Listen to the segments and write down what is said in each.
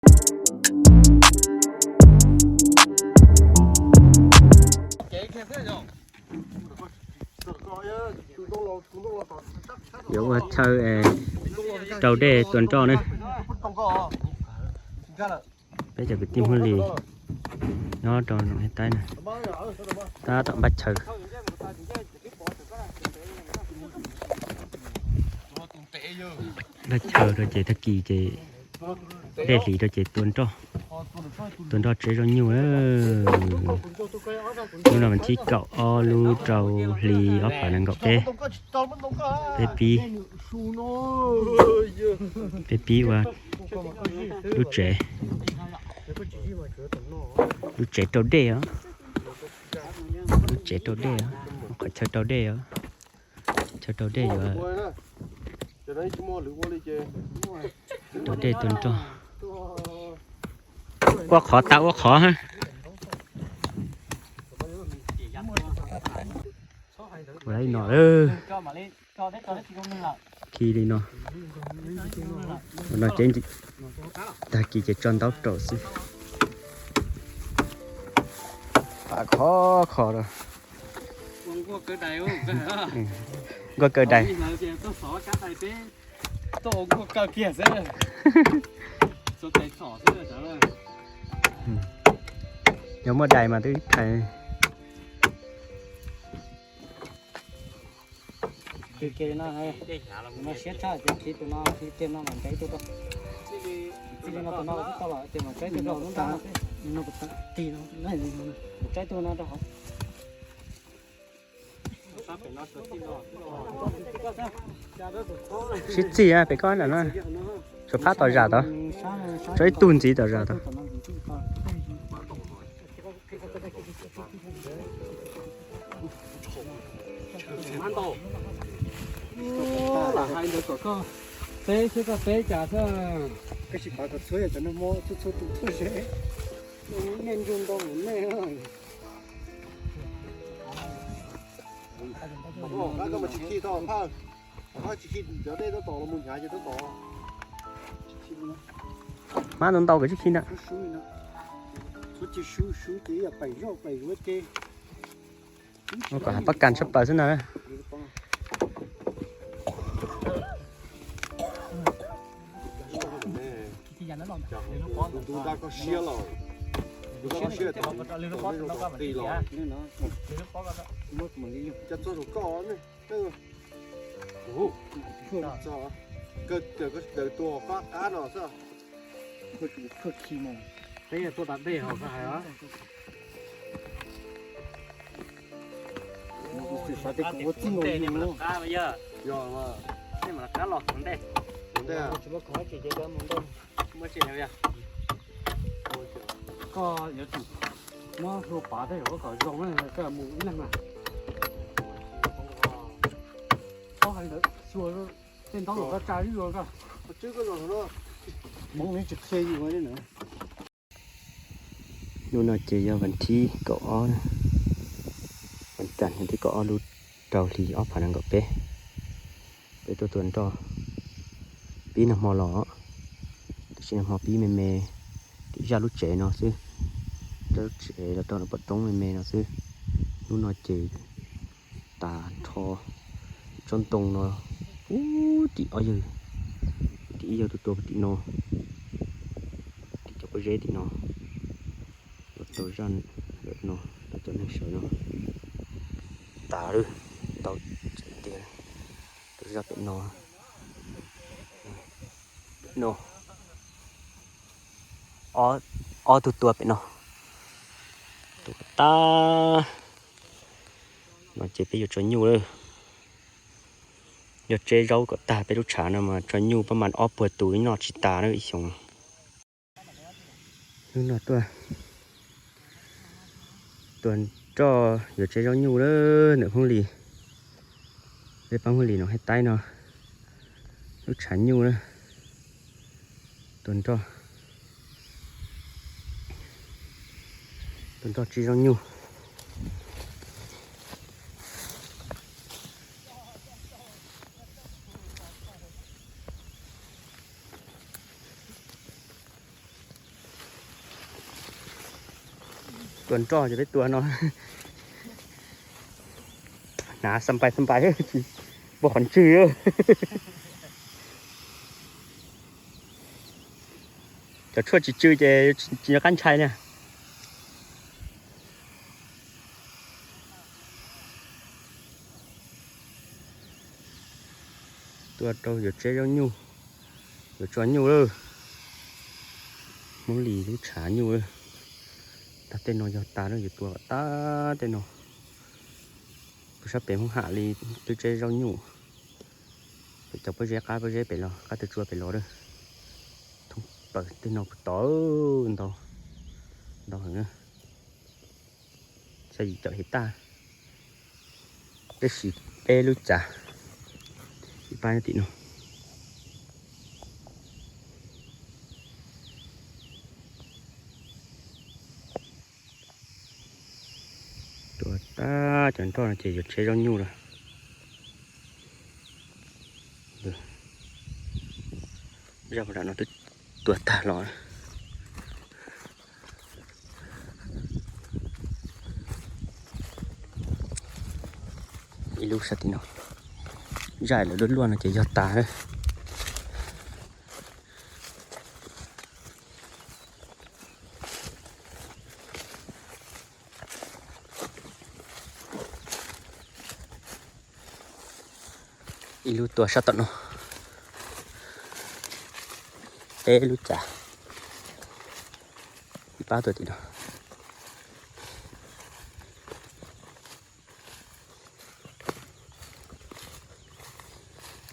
Yuav ua chaw rau dej tua nroj na. Peb cov kwv tij Hmoob Lis nyob rau Noom Hej Taib na, tab tom npaj chaw. Npaj chaw rau ces tag kis ces dej hliv rau ces tua nroj, tua nroj tseb zaub nyuj. Lub no vas thib kaum ob lub rau hli ob phav nees nkaum peb. Peb pib, peb pib ua lub tsev, lub tsev rau dej os, lub tsev rau dej os, qhov chaw rau dej os, chaw rau dej yuav rau dej tua nroj. Ua qhov tas ua qhov. Ua li no, khi li no, no ces tag kis ces tso ntaub rau xwb. Pam khov kho rau. Nkuaj kaw dais. Yog muaj dais mas twb thaiv. No siab tshaj ces khi tus no, khi kiag no mas ntsaib tuaj rau. Txij li no tus no los twb tau los ces mas ntsaib tuaj rau lub nrab no xwb. Ntsaib tus no rau hauv. Sib txig pem koj na, tshuav phab tom zam tod, tshuav ib tug ntxiv tom zam tod. Lam hais ntawd kom koj teb thiab koj teb cas xwb. Koj tsis pav kom txhua yog cov neeg muaj txhua txhua tus tuaj seb. Nej ntsuj ntau mus nej. Koj mas tsis khi tau phaj, koj tsis khi cov dej tab tom los mus hnyav ces tab tom. Hmab ntau ntau koj tsis khi ntag. Txhob cia sub sub ces ib yam paim zoj paim zuav ces. Kom hav pab kas tshaj plaws xwb na. Tus nta koj siab los, tus nta koj siab, tus nta koj siab, tus nta koj siab, cas txog rau koj ne. Kawg, kawg tua qab qab no xwb. Peb tua tas dej hauv koj hais. Xav tias kuv ua txij nkaus li no. Yog mas, nej mam rov qab los ntej. Mus ntej. Tsis muaj khoom dab tsi ces rov mus ntej. Muaj tsis yog. Koj yuav tsum muab hlua pav tej zaum koj kom zoo na, koj mus ib leeg na. Txhob hais ntawd xyuas tej ntaub los koj tsa ib zaug koj. Hmoob tsis qhia yus li na. Hnub no ces yog vas thib kaum ob, vas cas vas thib kaum ob lub rau hli ob phav nees nkaum peb. Peb tuaj tua nroj pib nag hmo los, tiam sis nag hmo pib me me tim zaj lub tsev no xwb, zaj lub tsev los rau pom roob me me no xwb. Hnub no ces tas nrho tsob ntoo no, ub, tim ob yawg, tim ib yawg tus tua tim no, tim cov pob zeb tim no, los rau zaj no, rau cov neeg sawv no, tas lawm, ntau tiag. Rau zaj pem no, pem no, ob tug tua pem no, tua tag. No ces peb yuav tso nyuj lawm. Yog tseb zaub kom tag peb lub tshav no mas tso nyuj pab mas ob puas tus noj tsis tas na ib xyoos. Hnub no tuaj tua nroj yuav tseb zaub nyuj lawm ntawm Hmoob Lis, peb pab Hmoob Lis no Hej Taib no, lub tshav nyuj na, tua nroj, tua nroj tseb zaub nyuj. Tua nroj ces peb tua no. Hnav xab npais xab npais, tsis muaj qhov ntswg. Cov tshuaj tsis tsw ces tsis nco qab ntshai na. Tua rau yuav tseb zaub nyuj, yuav tso nyuj lawm. Hmoob Lis lub tshav nyuj lawm. Tag tej no yog tas lawm, yuav tua tag tej no. Pem sab pem Hmoob Ham li twb tseb zaub nyuj. Pem cov pob zeb qab pob zeb pem los qab tw tsua pem los lawm. Thoob plaws tej no puas tau ntau, ntau heev na. Xya yim caum hais tag, tab sis peb lub cav ib pab nyob tim no. Tua tag cov nroj no ces yuav tseb zaub nyuj lawm. Zaj ua dam no twb tua tag los. Ib lub sab tim no, zaj lawv luaj luaj no ces yog tas lawm. Ib lub tua sab tom no, peb lub cav, ib pab tua tim no.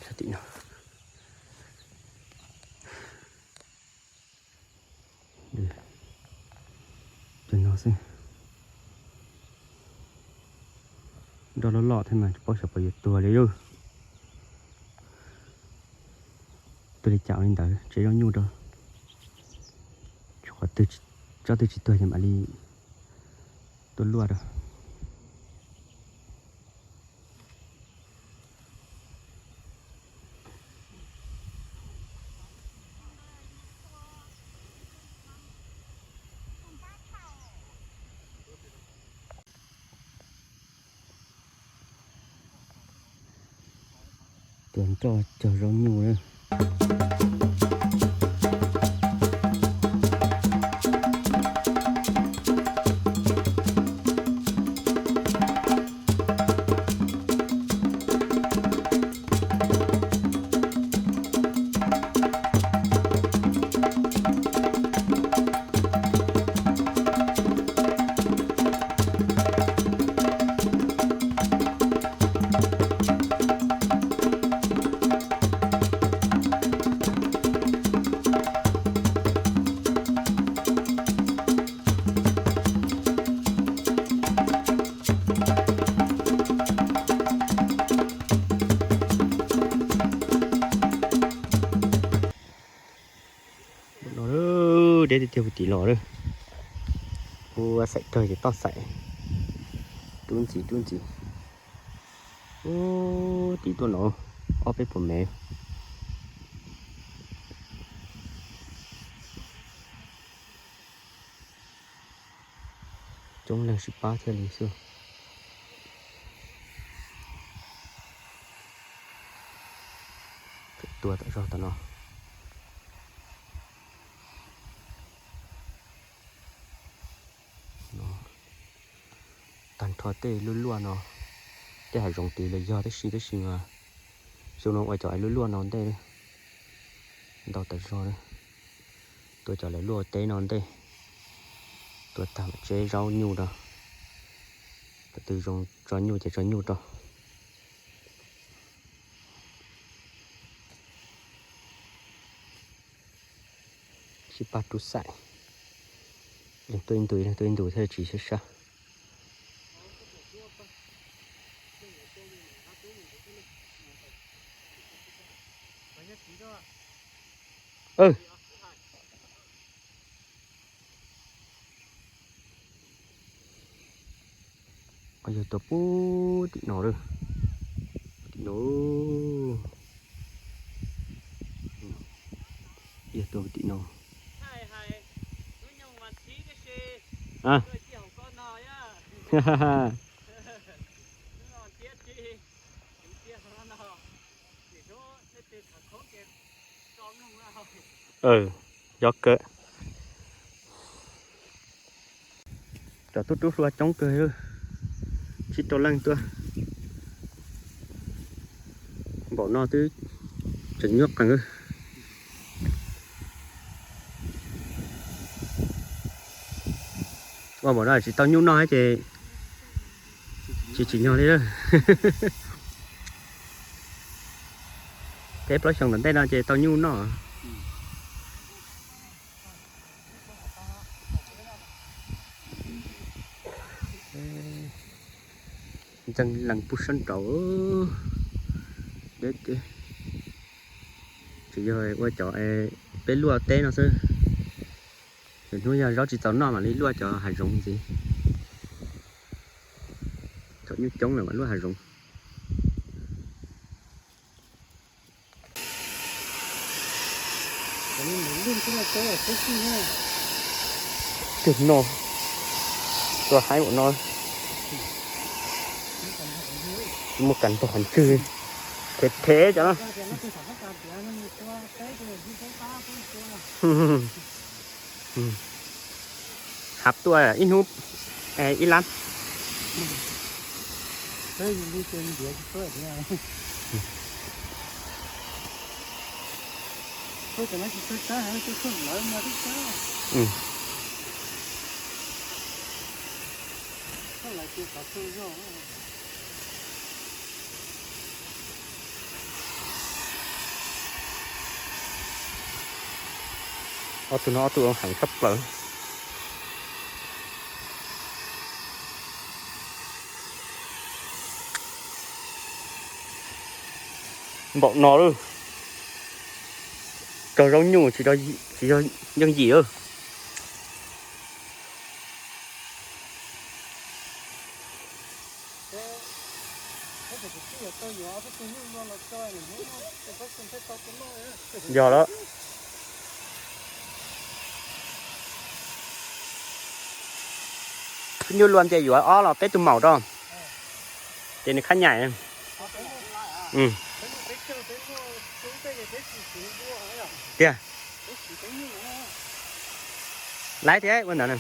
Sab tim no. Cov no xwb. Nroj loj loj thiab mas tsis paub xyov puas yuav tuag li lauj. Tuag li cas ua li ntawd, tseb zaub nyuj rau. Tsob twg tsis tuag ces mam li tua luaj rau. Tua nroj cog zaub nyuj na. No deb tiag tiag puag tim los lawm. Ua xaim kawg ces toj xaim. Tub ntxiv tub ntxiv. Ub, tim tuaj no ob peb puas mev. Coob leej sib pab thiaj li xwb. Tua tom zog tom no. Tag nrho tej luaj luaj no, tej hav zoov tid los yog tab sis, tab sis mas xyoo no ua cov luaj luaj no ntej, ntau tas zog. Tua cov lawv luaj ua teb no ntej, tua tag mam tseb zaub nyuj rau. Tus twg zoo tso nyuj ces tso nyuj rau. Sib pab rub xaim, leej tuaj ib ntus, leej tuaj ib ntus thiaj tsis sab sab. Yog tua puag tim no lawm, tim no, yog tua tim no. Yog kawg. Cov tub rub hlua coob kawg, tsib rau leej tuaj. Npaum no twb tseem nyuaj qees. Ua npaum no tsis tau nyuj noj ces tsis tsim nyog li. Peb plaub xyoos tom ntej no ces tau nyuj noj. Ntxeev lees pug sab nraud. Tsis yog ua cov peb luaj teb no xwb. Lwm hnub yog zaub tsis txaus noj mam li luaj cov hav zoov ntxiv. Cov nyuj coob lawm mam luaj hav zoov. Tus no, tua haib ua no, muaj kas ntog qhov ntswg, thev thev cov no. Hab tuaj ib hnub ib lab. Ob tug no ob tug heev tshaj plaws. Npaum no lawm, cog zaub nyuj tsis yog yooj yim lawm. Yog lawm. Nyuj luaj ces yuav ob los peb tug maum rau, ces nws khab nyaim. Tiag. Laiv thiab ua ntawd na.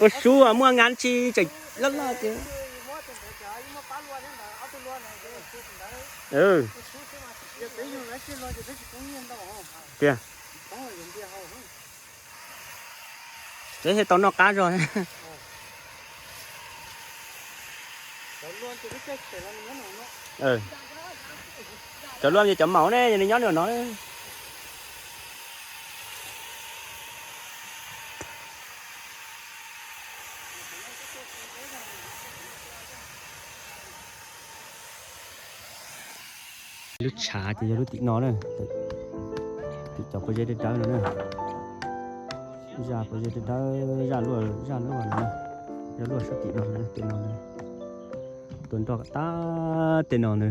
Ua sub muaj nqa tsi tseem loj loj tiag. Tiag. Tsev thiaj tau noj qab zog. Cov luaj ces cov maum ne, nws nyob nram no. Lub tshav ces yog lub tim no na, tim cov pob zeb dawb dawb no na. Zaj pob zeb dawb dawb, zaj luaj, zaj luaj no, zaj luaj sab tim no, tim no. Tuaj nroj kom tag tej no na.